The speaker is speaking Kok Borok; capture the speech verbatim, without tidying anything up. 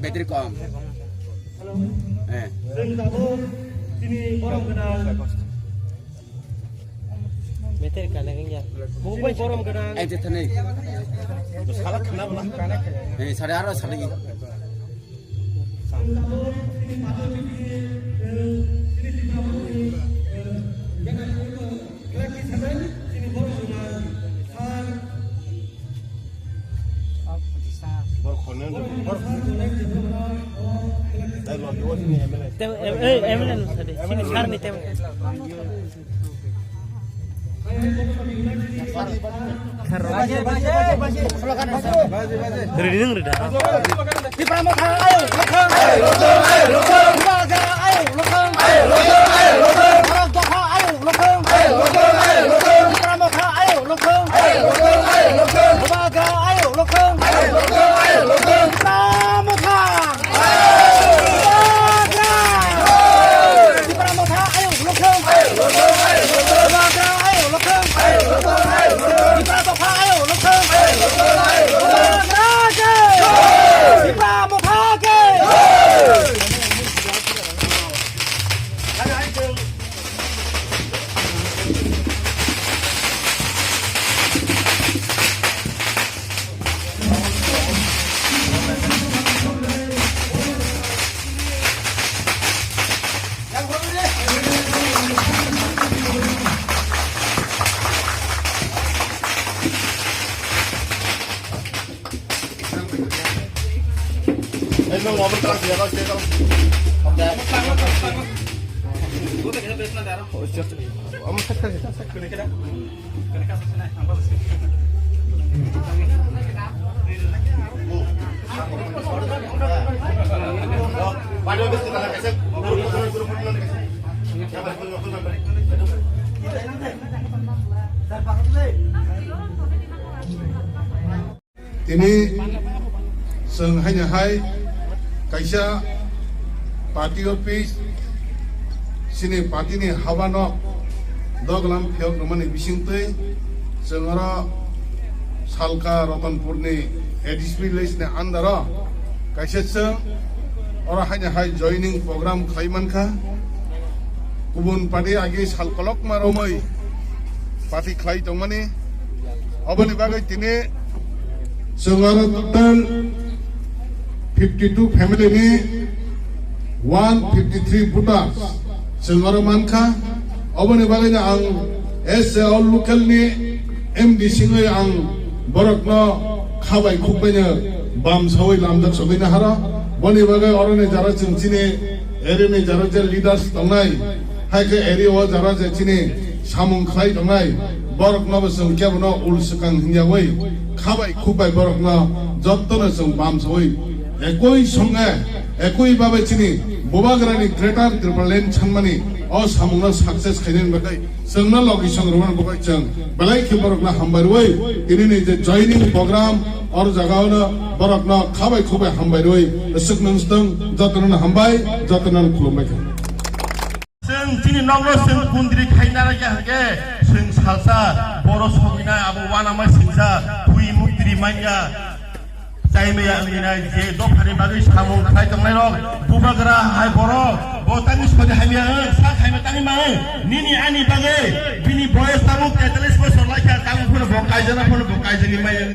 Battery kom. Eh. Chwng tabuk chini borom gwnang. Meter kana kanya. Bubai borom gwnang. Ai, je thani. Sala khana bana. Eh, sare aro sare. Chwng tabuk chini pathor chini, eh, chini Tripura ni, eh, gwnang, eh, gwnang ni sanai chini borom gwnang. Sir. Bor khonne bor. Dai lo yo ni M L A. Tem, em, eh, M L A no sade. Sini sir ni tem. Ready nang ready. Tipra Motha ayo lokhang. Ayo lokhang, ayo lokhang. Bubagra ayo lokhang. Ayo lokhang, ayo lokhang. Borok Dopha ayo lokhang. Ayo lokhang, ayo lokhang. Tipra Motha ayo lokhang. Ayo lokhang, ayo lokhang. Bubagra ayo lokhang. Ayo lokhang, ayo lokhang. Tipra Motha. Bubagra. Tipra Motha ayo lokhang. Ayo lokhang, ayo lokhang. Bubagra ayo lokhang. Ayo lokhang, ayo lokhang. Tipra Dopha ayo lokhang. Ayo lokhang, ayo lokhang. Bubagra jai. Jai. Tipra Motha ki. Jai. Tini chwng haino hai kaisa party office, chini party ni haba nok doglam phiyok rwmani bisingtwi chwng oro Salka Ratanpur ni A D C village ni under o kaisa chwng oro haino hai joining program khlai mankha. Kubun party agi sal kolokma romwi party khlai tongmani. Oboni bagwi tini chwng oro total fifty two family ni one fifty three voters chwng oro mankha. Oboni bagwi no ang as a all local ni M D C wngwi ang borokno khabai khukbai no bam sawi lamjak sogwi naharo. Boni bagwi oroni jara chwng chini area ni jara je leaders tongnai, hai khe area o jara je chini samung khlai tongnai, borokno bo chwng kebono ul swkang hwnyawi khabai khukbai borokno jottono chwng bam sawi ekoi songe ekoi babai chini Bubagrani Greater Tipraland sanmani o samungno success khainani bagwi chwngno logi song rwmani bagwi chwng belai khe borokno hambai rwi tinini je joining program or jagao no borokno khabai khukbai hambai rwi swknang swtwng jotono hambai jotono khulumbai kha. Chwng chini nokno chwng kundri khaina rwkya hwnkhe chwng salsa boro sogwinai abo uanama singsa twi muktri manya. Chaimaya wngwinai je dophani bagwi samung khlai tongnairok Bubagra hai borok bo tangwi sodi hamya wng, sak hamya tangwi ma wng. Nini ani bagwi bini boyes tabuk tetallis bosor laikha, tabuk phano bo kaijana phano bo kaijagwi maya wng.